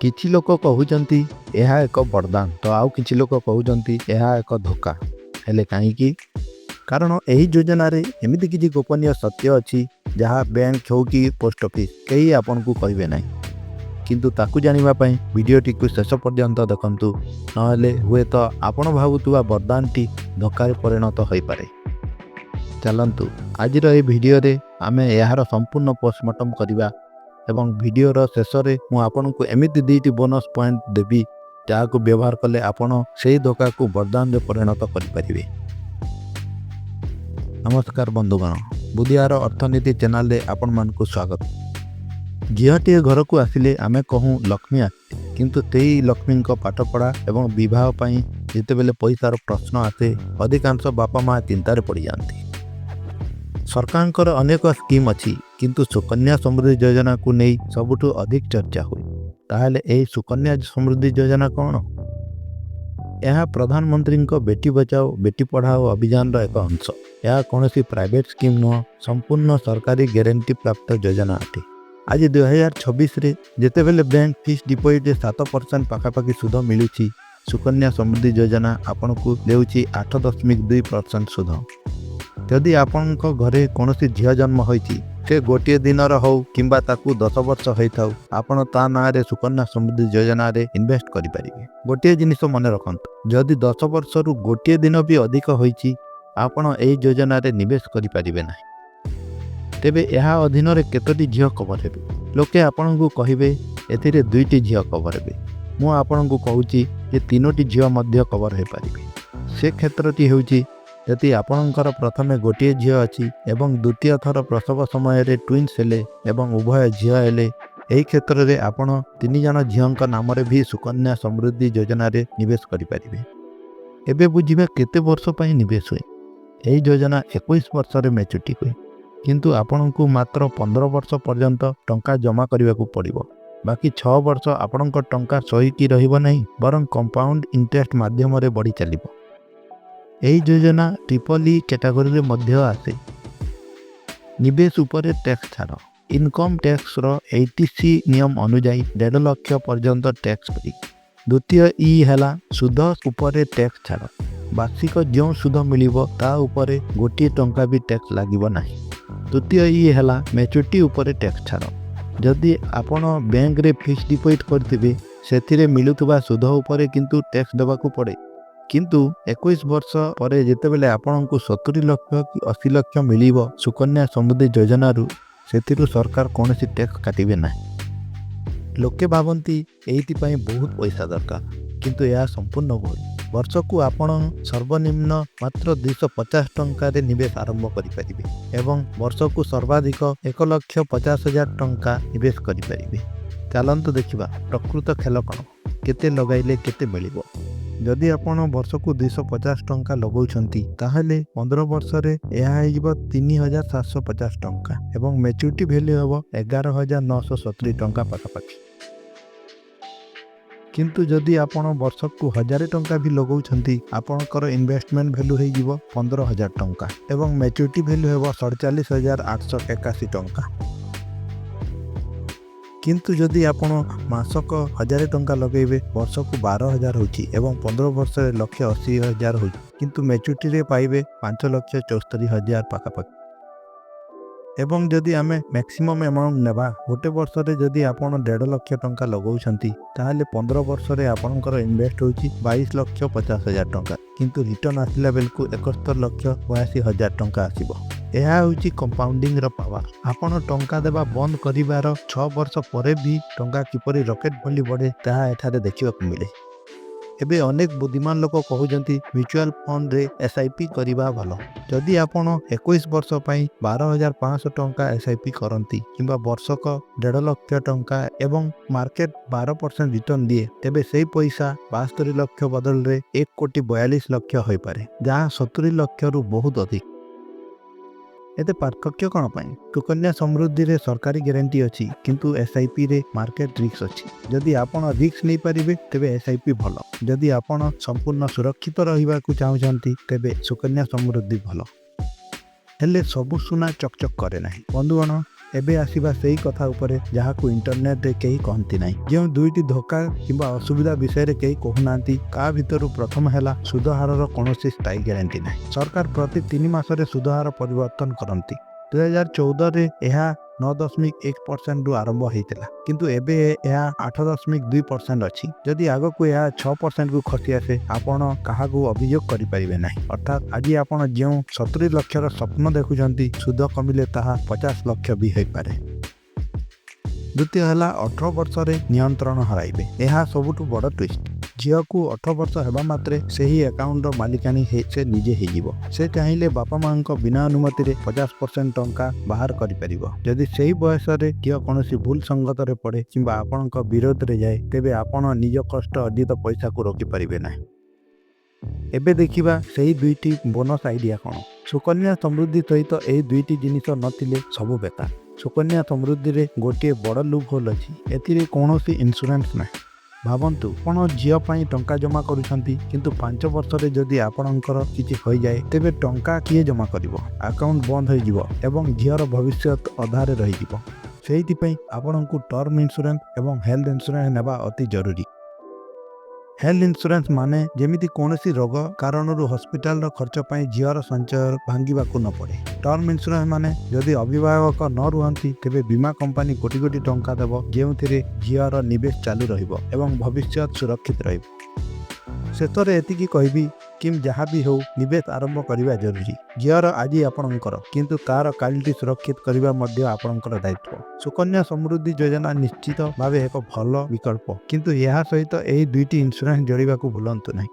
କିଛି ଲୋକ କହୁଛନ୍ତି ଏହା ଏକ ବରଦାନ ତ ଆଉ କିଛି ଲୋକ କହୁଛନ୍ତି ଏହା ଏକ ଧୋକା। ହେଲେ କାହିଁକି? କାରଣ ଏହି ଯୋଜନାରେ ଏମିତି କିଛି ଗୋପନୀୟ ସତ୍ୟ ଅଛି, ଯାହା ବ୍ୟାଙ୍କ ହେଉ କି ପୋଷ୍ଟ ଅଫିସ, କେହି ଆପଣଙ୍କୁ କହିବେ ନାହିଁ। କିନ୍ତୁ ତାକୁ ଜାଣିବା ପାଇଁ ଭିଡ଼ିଓଟିକୁ ଶେଷ ପର୍ଯ୍ୟନ୍ତ ଦେଖନ୍ତୁ, ନହେଲେ ହୁଏତ ଆପଣ ଭାବୁଥିବା ବରଦାନଟି ଧୋକାରେ ପରିଣତ ହୋଇପାରେ। ଚାଲନ୍ତୁ, ଆଜିର ଏହି ଭିଡ଼ିଓରେ ଆମେ ଏହାର ସମ୍ପୂର୍ଣ୍ଣ ପୋଷ୍ଟମର୍ଟମ କରିବା ଏବଂ ଭିଡ଼ିଓର ଶେଷରେ ମୁଁ ଆପଣଙ୍କୁ ଏମିତି ଦୁଇଟି ବୋନସ୍ ପଏଣ୍ଟ ଦେବି, ଯାହାକୁ ବ୍ୟବହାର କଲେ ଆପଣ ସେହି ଧୋକାକୁ ବରଦାନରେ ପରିଣତ କରିପାରିବେ। ନମସ୍କାର ବନ୍ଧୁଗଣ, ବୁଧିଆର ଅର୍ଥନୀତି ଚ୍ୟାନେଲରେ ଆପଣମାନଙ୍କୁ ସ୍ୱାଗତ। ଝିଅଟିଏ ଘରକୁ ଆସିଲେ ଆମେ କହୁଁ ଲକ୍ଷ୍ମୀ ଆସିଲେ। କିନ୍ତୁ ସେଇ ଲକ୍ଷ୍ମୀଙ୍କ ପାଠପଢ଼ା ଏବଂ ବିବାହ ପାଇଁ ଯେତେବେଳେ ପଇସାର ପ୍ରଶ୍ନ ଆସେ, ଅଧିକାଂଶ ବାପା ମା ଚିନ୍ତାରେ ପଡ଼ିଯାଆନ୍ତି। ସରକାରଙ୍କର ଅନେକ ସ୍କିମ୍ ଅଛି, କିନ୍ତୁ ସୁକନ୍ୟା ସମୃଦ୍ଧି ଯୋଜନାକୁ ନେଇ ସବୁଠୁ ଅଧିକ ଚର୍ଚ୍ଚା ହୁଏ। ତାହେଲେ ଏହି ସୁକନ୍ୟା ସମୃଦ୍ଧି ଯୋଜନା କ'ଣ? ଏହା ପ୍ରଧାନମନ୍ତ୍ରୀଙ୍କ ବେଟି ବଚାଓ ବେଟି ପଢ଼ାଓ ଅଭିଯାନର ଏକ ଅଂଶ। ଏହା କୌଣସି ପ୍ରାଇଭେଟ୍ ସ୍କିମ୍ ନୁହଁ, ସମ୍ପୂର୍ଣ୍ଣ ସରକାରୀ ଗ୍ୟାରେଣ୍ଟି ପ୍ରାପ୍ତ ଯୋଜନା ଅଟେ। ଆଜି 2026ରେ ଯେତେବେଳେ ବ୍ୟାଙ୍କ ଫିକ୍ସ ଡିପୋଜିଟ୍ରେ 7% ପାଖାପାଖି ସୁଧ ମିଳୁଛି, ସୁକନ୍ୟା ସମୃଦ୍ଧି ଯୋଜନା ଆପଣଙ୍କୁ ଦେଉଛି 8.2% ସୁଧ। ଯଦି ଆପଣଙ୍କ ଘରେ କୌଣସି ଝିଅ ଜନ୍ମ ହୋଇଛି, ସେ ଗୋଟିଏ ଦିନର ହେଉ କିମ୍ବା ତାକୁ 10 ବର୍ଷ ହୋଇଥାଉ, ଆପଣ ତା ନାଁରେ ସୁକନ୍ୟା ସମୃଦ୍ଧି ଯୋଜନାରେ ଇନଭେଷ୍ଟ କରିପାରିବେ। ଗୋଟିଏ ଜିନିଷ ମନେ ରଖନ୍ତୁ, ଯଦି 10 ବର୍ଷରୁ ଗୋଟିଏ ଦିନ ବି ଅଧିକ ହୋଇଛି, ଆପଣ ଏହି ଯୋଜନାରେ ନିବେଶ କରିପାରିବେ ନାହିଁ। ତେବେ ଏହା ଅଧୀନରେ କେତୋଟି ଝିଅ କଭର ହେବେ? ଲୋକେ ଆପଣଙ୍କୁ କହିବେ ଏଥିରେ ଦୁଇଟି ଝିଅ କଭର ହେବେ। ମୁଁ ଆପଣଙ୍କୁ କହୁଛି ଯେ ତିନୋଟି ଝିଅ ମଧ୍ୟ କଭର ହୋଇପାରିବେ। ସେ କ୍ଷେତ୍ରଟି ହେଉଛି, ଯଦି ଆପଣଙ୍କର ପ୍ରଥମେ ଗୋଟିଏ ଝିଅ ଅଛି ଏବଂ ଦ୍ୱିତୀୟ ଥର ପ୍ରସବ ସମୟରେ ଟ୍ୱିନ୍ସ ହେଲେ ଏବଂ ଉଭୟ ଝିଅ ହେଲେ, ଏହି କ୍ଷେତ୍ରରେ ଆପଣ ତିନି ଜଣ ଝିଅଙ୍କ ନାମରେ ବି ସୁକନ୍ୟା ସମୃଦ୍ଧି ଯୋଜନାରେ ନିବେଶ କରିପାରିବେ। ଏବେ ବୁଝିବା କେତେ ବର୍ଷ ପାଇଁ ନିବେଶ ହୁଏ। ଏହି ଯୋଜନା 21 ବର୍ଷରେ ମ୍ୟାଚୁରିଟି ହୁଏ, କିନ୍ତୁ ଆପଣଙ୍କୁ ମାତ୍ର 15 ବର୍ଷ ପର୍ଯ୍ୟନ୍ତ ଟଙ୍କା ଜମା କରିବାକୁ ପଡ଼ିବ। ବାକି 6 ବର୍ଷ ଆପଣଙ୍କ ଟଙ୍କା ସହିକି ରହିବ ନାହିଁ, ବରଂ କମ୍ପାଉଣ୍ଡ ଇଣ୍ଟରେଷ୍ଟ ମାଧ୍ୟମରେ ବଢ଼ି ଚାଲିବ। ଏହି ଯୋଜନା ଟ୍ରିପଲ୍ ଇ କ୍ୟାଟାଗୋରୀରେ ମଧ୍ୟ ଆସେ। ନିବେଶ ଉପରେ ଟ୍ୟାକ୍ସ ଛାଡ଼। ଇନକମ୍ ଟ୍ୟାକ୍ସର 80C ନିୟମ ଅନୁଯାୟୀ 1.5 ଲକ୍ଷ ପର୍ଯ୍ୟନ୍ତ ଟ୍ୟାକ୍ସ ଫ୍ରି। ଦ୍ୱିତୀୟ ଇ ହେଲା ସୁଧ ଉପରେ ଟ୍ୟାକ୍ସ ଛାଡ଼। ବାର୍ଷିକ ଯେଉଁ ସୁଧ ମିଳିବ, ତା ଉପରେ ଗୋଟିଏ ଟଙ୍କା ବି ଟ୍ୟାକ୍ସ ଲାଗିବ ନାହିଁ। ତୃତୀୟ ଇ ହେଲା ମ୍ୟାଚୁରିଟି ଉପରେ ଟ୍ୟାକ୍ସ ଛାଡ଼। ଯଦି ଆପଣ ବ୍ୟାଙ୍କରେ ଫିକ୍ସ ଡିପୋଜିଟ୍ କରିଥିବେ, ସେଥିରେ ମିଳୁଥିବା ସୁଧ ଉପରେ କିନ୍ତୁ ଟ୍ୟାକ୍ସ ଦେବାକୁ ପଡ଼େ। କିନ୍ତୁ 21 ବର୍ଷ ପରେ ଯେତେବେଳେ ଆପଣଙ୍କୁ 70 ଲକ୍ଷ କି 80 ଲକ୍ଷ ମିଳିବ ସୁକନ୍ୟା ସମୃଦ୍ଧି ଯୋଜନାରୁ, ସେଥିରୁ ସରକାର କୌଣସି ଟ୍ୟାକ୍ସ କାଟିବେ ନାହିଁ। ଲୋକେ ଭାବନ୍ତି ଏଇଥିପାଇଁ ବହୁତ ପଇସା ଦରକାର, କିନ୍ତୁ ଏହା ସମ୍ପୂର୍ଣ୍ଣ ଭୁଲ। ବର୍ଷକୁ ଆପଣ ସର୍ବନିମ୍ନ ମାତ୍ର 250 ଟଙ୍କାରେ ନିବେଶ ଆରମ୍ଭ କରିପାରିବେ ଏବଂ ବର୍ଷକୁ ସର୍ବାଧିକ 1,50,000 ଟଙ୍କା ନିବେଶ କରିପାରିବେ। ଚାଲନ୍ତୁ ଦେଖିବା ପ୍ରକୃତ ଖେଳ କ'ଣ, କେତେ ଲଗାଇଲେ କେତେ ମିଳିବ। ଯଦି ଆପଣ ବର୍ଷକୁ 250 ଟଙ୍କା ଲଗାଉଛନ୍ତି, ତାହେଲେ 15 ବର୍ଷରେ ଏହା ହେଇଯିବ 3750 ଟଙ୍କା ଏବଂ ମ୍ୟାଚୁରିଟି ଭ୍ୟାଲ୍ୟୁ ହେବ 11,970 ଟଙ୍କା ପାଖାପାଖି। କିନ୍ତୁ ଯଦି ଆପଣ ବର୍ଷକୁ 1000 ଟଙ୍କା ବି ଲଗାଉଛନ୍ତି, ଆପଣଙ୍କର ଇନଭେଷ୍ଟମେଣ୍ଟ ଭ୍ୟାଲୁ ହେଇଯିବ 15,000 ଟଙ୍କା ଏବଂ ମ୍ୟାଚୁରିଟି ଭ୍ୟାଲୁ ହେବ 47,881 ଟଙ୍କା। କିନ୍ତୁ ଯଦି ଆପଣ ମାସକ 1000 ଟଙ୍କା ଲଗାଇବେ, ବର୍ଷକୁ 12,000 ହେଉଛି ଏବଂ 15 ବର୍ଷରେ 1,80,000 ହେଉଛି, କିନ୍ତୁ ମ୍ୟାଚୁରିଟିରେ ପାଇବେ 5,74,000 ପାଖାପାଖି। ଏବଂ ଯଦି ଆମେ ମ୍ୟାକ୍ସିମମ୍ ଆମାଉଣ୍ଟ ନେବା, ଗୋଟେ ବର୍ଷରେ ଯଦି ଆପଣ 1.5 ଲକ୍ଷ ଟଙ୍କା ଲଗାଉଛନ୍ତି, ତାହେଲେ 15 ବର୍ଷରେ ଆପଣଙ୍କର ଇନଭେଷ୍ଟ ହେଉଛି 22,50,000 ଟଙ୍କା, କିନ୍ତୁ ରିଟର୍ନ ଆସିଲା ବେଳକୁ 71,82,000 ଟଙ୍କା ଆସିବ। ଏହା ହେଉଛି କମ୍ପାଉଣ୍ଡିଂର ପାୱାର। ଆପଣ ଟଙ୍କା ଦେବା ବନ୍ଦ କରିବାର 6 ବର୍ଷ ପରେ ବି ଟଙ୍କା କିପରି ରକେଟ୍ ଭଳି ବଢ଼େ, ତାହା ଏଠାରେ ଦେଖିବାକୁ ମିଳେ। ଏବେ ଅନେକ ବୁଦ୍ଧିମାନ ଲୋକ କହୁଛନ୍ତି ମ୍ୟୁଚୁଆଲ ଫଣ୍ଡରେ ଏସ୍ I P କରିବା ଭଲ। ଯଦି ଆପଣ 21 ବର୍ଷ ପାଇଁ 12,500 ଟଙ୍କା ଏସ୍ I P କରନ୍ତି କିମ୍ବା ବର୍ଷକ 1.5 ଲକ୍ଷ ଟଙ୍କା ଏବଂ ମାର୍କେଟ 12% ରିଟର୍ନ ଦିଏ, ତେବେ ସେଇ ପଇସା 72 ଲକ୍ଷ ବଦଳରେ 1 କୋଟି 42 ଲକ୍ଷ ହୋଇପାରେ, ଯାହା 70 ଲକ୍ଷରୁ ବହୁତ ଅଧିକ। ଏତେ ପାର୍ଥକ୍ୟ କ'ଣ ପାଇଁ? ସୁକନ୍ୟା ସମୃଦ୍ଧିରେ ସରକାରୀ ଗ୍ୟାରେଣ୍ଟି ଅଛି, କିନ୍ତୁ ଏସ୍ I ପିରେ ମାର୍କେଟ ରିସ୍କ ଅଛି। ଯଦି ଆପଣ ରିସ୍କ ନେଇପାରିବେ, ତେବେ ଏସ୍ I P ଭଲ। ଯଦି ଆପଣ ସମ୍ପୂର୍ଣ୍ଣ ସୁରକ୍ଷିତ ରହିବାକୁ ଚାହୁଁଛନ୍ତି, ତେବେ ସୁକନ୍ୟା ସମୃଦ୍ଧି ଭଲ। ହେଲେ ସବୁ ସୁନା ଚକଚକ କରେ ନାହିଁ ବନ୍ଧୁଗଣ। ଏବେ ଆସିବା ସେଇ କଥା ଉପରେ, ଯାହାକୁ ଇଣ୍ଟରନେଟରେ କେହି କହନ୍ତି ନାହିଁ। ଯେଉଁ ଦୁଇଟି ଧୋକା କିମ୍ବା ଅସୁବିଧା ବିଷୟରେ କେହି କହୁନାହାନ୍ତି, ତା ଭିତରୁ ପ୍ରଥମ ହେଲା, ସୁଧହାରର କୌଣସି ସ୍ଥାୟୀ ଗ୍ୟାରେଣ୍ଟି ନାହିଁ। ସରକାର ପ୍ରତି 3 ମାସରେ ସୁଧହାର ପରିବର୍ତ୍ତନ କରନ୍ତି। 2014ରେ ଏହା 9.1%ରୁ ଆରମ୍ଭ ହୋଇଥିଲା, କିନ୍ତୁ ଏବେ ଏହା 8.2% ଅଛି। ଯଦି ଆଗକୁ ଏହା 6%କୁ ଖସି ଆସେ, ଆପଣ କାହାକୁ ଅଭିଯୋଗ କରିପାରିବେ ନାହିଁ। ଅର୍ଥାତ୍ ଆଜି ଆପଣ ଯେଉଁ 70 ଲକ୍ଷର ସ୍ୱପ୍ନ ଦେଖୁଛନ୍ତି, ସୁଧ କମିଲେ ତାହା 50 ଲକ୍ଷ ବି ହୋଇପାରେ। ଦ୍ୱିତୀୟ ହେଲା, 18 ବର୍ଷରେ ନିୟନ୍ତ୍ରଣ ହରାଇବେ। ଏହା ସବୁଠୁ ବଡ଼ ଟ୍ୱିଷ୍ଟ। ଝିଅକୁ 18 ବର୍ଷ ହେବା ମାତ୍ରେ ସେହି ଆକାଉଣ୍ଟର ମାଲିକାଣୀ ସେ ନିଜେ ହେଇଯିବ। ସେ ଚାହିଁଲେ ବାପା ମାଆଙ୍କ ବିନା ଅନୁମତିରେ 50% ଟଙ୍କା ବାହାର କରିପାରିବ। ଯଦି ସେହି ବୟସରେ ଝିଅ କୌଣସି ଭୁଲ ସଙ୍ଗତରେ ପଡ଼େ କିମ୍ବା ଆପଣଙ୍କ ବିରୋଧରେ ଯାଏ, ତେବେ ଆପଣ ନିଜ କଷ୍ଟ ଅର୍ଜିତ ପଇସାକୁ ରୋକିପାରିବେ ନାହିଁ। ଏବେ ଦେଖିବା ସେହି ଦୁଇଟି ବୋନସ୍ ଆଇଡ଼ିଆ କ'ଣ। ସୁକନ୍ୟା ସମୃଦ୍ଧି ସହିତ ଏହି ଦୁଇଟି ଜିନିଷ ନଥିଲେ ସବୁ ବେକାର। ସୁକନ୍ୟା ସମୃଦ୍ଧିରେ ଗୋଟିଏ ବଡ଼ ଲୁପ୍ ହୋଲ୍ ଅଛି। ଏଥିରେ କୌଣସି ଇନ୍ସୁରାନ୍ସ ନାହିଁ। ଭାବନ୍ତୁ, ଆପଣ ଝିଅ ପାଇଁ ଟଙ୍କା ଜମା କରୁଛନ୍ତି, କିନ୍ତୁ 5 ବର୍ଷରେ ଯଦି ଆପଣଙ୍କର କିଛି ହୋଇଯାଏ, ତେବେ ଟଙ୍କା କିଏ ଜମା କରିବ? ଆକାଉଣ୍ଟ ବନ୍ଦ ହୋଇଯିବ ଏବଂ ଝିଅର ଭବିଷ୍ୟତ ଅଧାରେ ରହିଯିବ। ସେଇଥିପାଇଁ ଆପଣଙ୍କୁ ଟର୍ମ ଇନ୍ସୁରାନ୍ସ ଏବଂ ହେଲ୍ଥ ଇନ୍ସୁରାନ୍ସ ନେବା ଅତି ଜରୁରୀ। ହେଲ୍ଥ ଇନ୍ସୁରାନ୍ସ ମାନେ ଯେମିତି କୌଣସି ରୋଗ କାରଣରୁ ହସ୍ପିଟାଲର ଖର୍ଚ୍ଚ ପାଇଁ ଝିଅର ସଞ୍ଚୟ ଭାଙ୍ଗିବାକୁ ନ ପଡ଼େ। ଟର୍ମ ଇନ୍ସୁରାନ୍ସ ମାନେ ଯଦି ଅଭିଭାବକ ନ ରୁହନ୍ତି, ତେବେ ବୀମା କମ୍ପାନୀ କୋଟି କୋଟି ଟଙ୍କା ଦେବ, ଯେଉଁଥିରେ ଝିଅର ନିବେଶ ଚାଲୁ ରହିବ ଏବଂ ଭବିଷ୍ୟତ ସୁରକ୍ଷିତ ରହିବ। ଶେଷରେ ଏତିକି କହିବି କି ଯାହା ବି ହେଉ, ନିବେଶ ଆରମ୍ଭ କରିବା ଜରୁରୀ। ଝିଅର ଆଜି ଆପଣଙ୍କର, କିନ୍ତୁ ତାର କାଲିଟି ସୁରକ୍ଷିତ କରିବା ମଧ୍ୟ ଆପଣଙ୍କର ଦାୟିତ୍ୱ। ସୁକନ୍ୟା ସମୃଦ୍ଧି ଯୋଜନା ନିଶ୍ଚିତ ଭାବେ ଏକ ଭଲ ବିକଳ୍ପ, କିନ୍ତୁ ଏହା ସହିତ ଏହି ଦୁଇଟି ଇନ୍ସୁରାନ୍ସ ଯୋଡ଼ିବାକୁ ଭୁଲନ୍ତୁ ନାହିଁ।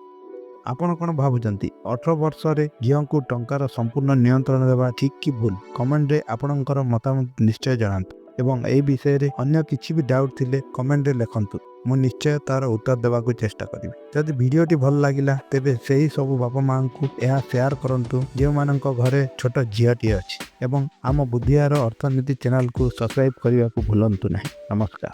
ଆପଣ କ'ଣ ଭାବୁଛନ୍ତି? 18 ବର୍ଷରେ ଝିଅଙ୍କୁ ଟଙ୍କାର ସମ୍ପୂର୍ଣ୍ଣ ନିୟନ୍ତ୍ରଣ ଦେବା ଠିକ୍ କି ଭୁଲ? କମେଣ୍ଟରେ ଆପଣଙ୍କର ମତାମତ ନିଶ୍ଚୟ ଜଣାନ୍ତୁ ଏବଂ ଏହି ବିଷୟରେ ଅନ୍ୟ କିଛି ବି ଡାଉଟ୍ ଥିଲେ କମେଣ୍ଟରେ ଲେଖନ୍ତୁ। ମୁଁ ନିଶ୍ଚୟ ତାର ଉତ୍ତର ଦେବାକୁ ଚେଷ୍ଟା କରିବି। ଯଦି ଭିଡ଼ିଓଟି ଭଲ ଲାଗିଲା, ତେବେ ସେହି ସବୁ ବାପା ମାଆଙ୍କୁ ଏହା ସେୟାର କରନ୍ତୁ, ଯେଉଁମାନଙ୍କ ଘରେ ଛୋଟ ଝିଅଟିଏ ଅଛି ଏବଂ ଆମ ବୁଦ୍ଧିଆର ଅର୍ଥନୀତି ଚ୍ୟାନେଲକୁ ସବସ୍କ୍ରାଇବ୍ କରିବାକୁ ଭୁଲନ୍ତୁ ନାହିଁ। ନମସ୍କାର।